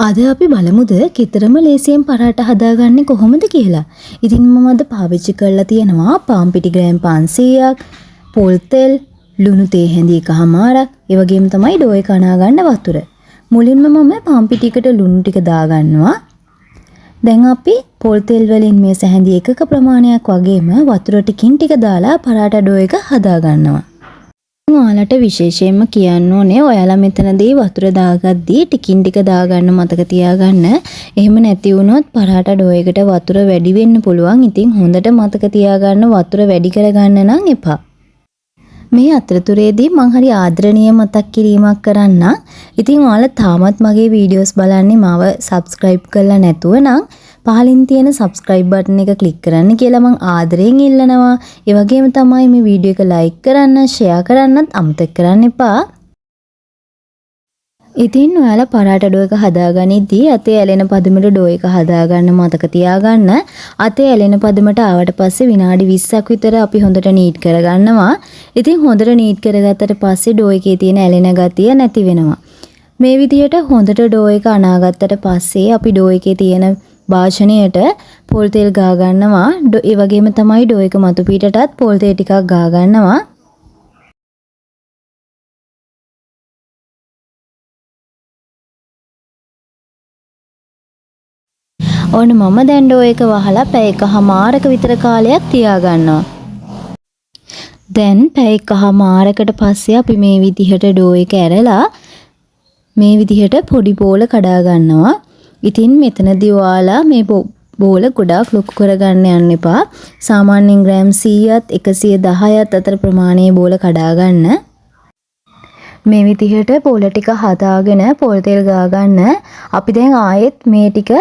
අද අපි බලමුද ගෙදරම ලේසියෙන් පරාට හදාගන්නේ කොහොමද කියලා. ඉතින් මම අද පාවිච්චි කරලා තියෙනවා පාන් පිටි ග්‍රෑම් 500ක්, පොල් තෙල්, ලුණු තේ හැඳි එකහමාරක්, ඒ වගේම තමයි ඩෝ එක අනා ගන්න වතුර. මුලින්ම මම පාන් පිටි එකට ලුණු ටික දාගන්නවා. දැන් අපි පොල් තෙල් වලින් මේ සැහැඳි එකක ප්‍රමාණයක් වගේම වතුර ටිකින් ටික දාලා පරාට ඩෝ එක හදාගන්නවා. ඔයාලට විශේෂයෙන්ම කියන්න ඕනේ ඔයාලා මෙතනදී වතුර දාගද්දී ටිකින් ටික දාගන්න මතක තියාගන්න. එහෙම නැති වුණොත් පරාට ඩෝ එකට වතුර වැඩි වෙන්න පුළුවන්. ඉතින් හොඳට මතක තියාගන්න වතුර වැඩි කරගන්න නම් එපා. මේ අතරතුරේදී මං හරි ආදරණීය මතක් කිරීමක් කරන්නම්. ඉතින් ඔයාලා තාමත් මගේ වීඩියෝස් බලන්නේ මාව සබ්ස්ක්‍රයිබ් කරලා නැතුව නම් පහලින් තියෙන සබ්ස්ක්‍රයිබ් බටන් එක ක්ලික් කරන්න කියලා මං ආදරයෙන් ඉල්ලනවා. ඒ වගේම තමයි මේ වීඩියෝ එක ලයික් කරන්න, ෂෙයා කරන්නත් අමතක කරන්න එපා. ඉතින් ඔයාලා පරාට ඩෝ එක හදාගනිද්දී අතේ ඇලෙන පදමට ඩෝ එක හදාගන්න මතක තියාගන්න. අතේ ඇලෙන පදමට ආවට පස්සේ විනාඩි 20ක් විතර අපි හොඳට නීට් කරගන්නවා. ඉතින් හොඳට නීට් කරගත්තට පස්සේ ඩෝ එකේ තියෙන ඇලෙන ගතිය නැති වෙනවා. මේ විදිහට හොඳට ඩෝ එක අනාගත්තට පස්සේ අපි ඩෝ එකේ තියෙන භාජනයට පොල් තෙල් ගා ගන්නවා. ඒ වගේම තමයි ඩෝ එක මතු පිටටත් පොල් තෙල් ටිකක් ගා ගන්නවා. ඔන්න මම දැන් ඩෝ එක වහලා පැය එකහමාරක විතර කාලයක් තියාගන්නවා. දැන් පැය එකහමාරකට පස්සේ අපි මේ විදිහට ඩෝ එක ඇරලා මේ විදිහට පොඩි බෝල කඩා ගන්නවා. ඉතින් මෙතනදී ඔයාලා මේ බෝල ගොඩාක් ලොකු කරගන්න යන්න එපා. සාමාන්‍යයෙන් ග්‍රෑම් 100ත් 110ත් අතර ප්‍රමාණයේ බෝල කඩා ගන්න. මේ විදිහට බෝල ටික හදාගෙන පොල් තෙල් ගා ගන්න. අපි දැන් ආයෙත් මේ ටික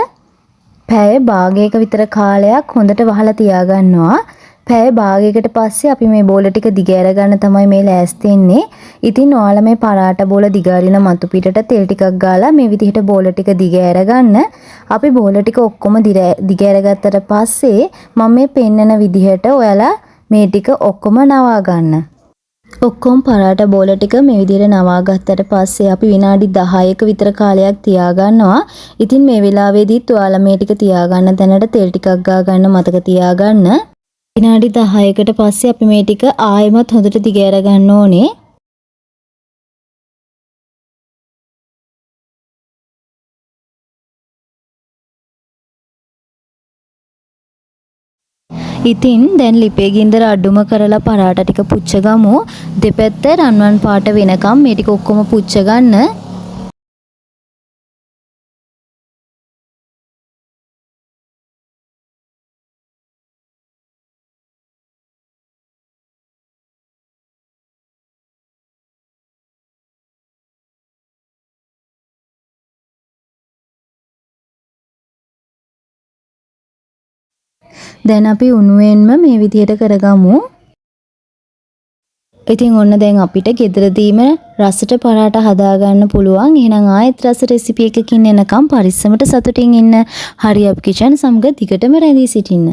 පැය භාගයක විතර කාලයක් හොඳට වහලා තියාගන්නවා. පැය භාගයකට පස්සේ අපි මේ බෝල ටික දිග ඇර ගන්න තමයි මේ ලෑස්ති වෙන්නේ. ඉතින් ඔයාලා මේ පරාට බෝල දිග අරින මතු පිටට තෙල් ටිකක් ගාලා මේ විදිහට බෝල ටික දිග ඇර ගන්න. අපි බෝල ටික ඔක්කොම දිග ඇරගත්තට පස්සේ මම මේ පෙන්නන විදිහට ඔයාලා මේ ටික ඔක්කොම නවා ගන්න. ඔක්කොම පරාට බෝල ටික මේ විදිහට නවා ගත්තට පස්සේ අපි විනාඩි 10ක විතර කාලයක් තියාගන්නවා. ඉතින් මේ වෙලාවේදීත් ඔයාලා මේ ටික තියාගන්න තැනට තෙල් ටිකක් ගා ගන්න මතක තියාගන්න. විනාඩි 10කට පස්සේ අපි මේ ටික ආයෙමත් හොඳට දිග ඇර ගන්න ඕනේ. ඉතින් දැන් ලිපේ ගින්දර අඩුම කරලා පරාට ටික පුච්ච ගමු. දෙපැත්ත රන්වන් පාට වෙනකම් මේ ටික ඔක්කොම පුච්ච ගන්න. දැන් අපි උණුවෙන්ම මේ විදිහට කරගමු. ඉතින් ඔන්න දැන් අපිට ගෙදරදීම රසට පරාට හදාගන්න පුළුවන්. එහෙනම් ආයෙත් රස රෙසිපි එකකින් එනකම් පරිස්සමට සතුටින් ඉන්න. හරි අප් කිචන් සමග දිගටම රැඳී සිටින්න.